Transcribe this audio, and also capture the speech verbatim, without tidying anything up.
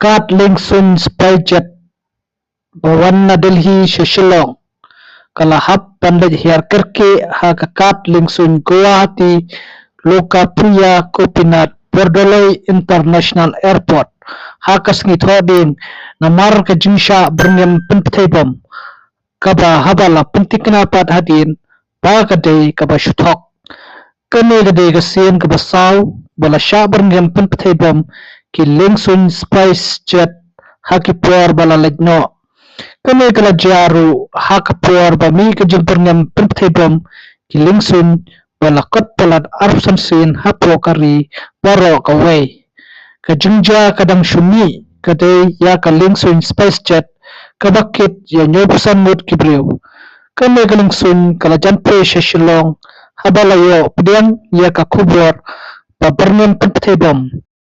kad liengsuiñ SpiceJet ba wan na Delhi sha Shillong ka la hap ban leit hiar kyrkieh ha ka kad liengsuiñ Guwahati Lokapriya Gopinath Bordoloi International Airport ha ka sngi Thohdieng namar ka jingshah byrngem pynpthei bom, kaba haba la pyntikna pat hadien ba ka dei kaba shu thok. Kane ka dei ka sien kaba saw ba la shah byrngem pynpthei bom ki liengsuiñ SpiceJet ha ki por ba la leit noh. Kane ka la jia ruh ha ka por ba mih ka jingbyrngem pynpthei bom ki liengsuiñ ba la kot palat arphew san sien hapoh ka ri baroh kawei. Ka jingjia ka dang shu mih ka dei ïa ka liengsuiñ SpiceJet kaba kit ïa hynñiewphew san ngut ki briew. Kane ka liengsuiñ ka la jan poi sha Shillong haba la ïoh pdiang ïa ka khubor ba byrngem pynpthei bom.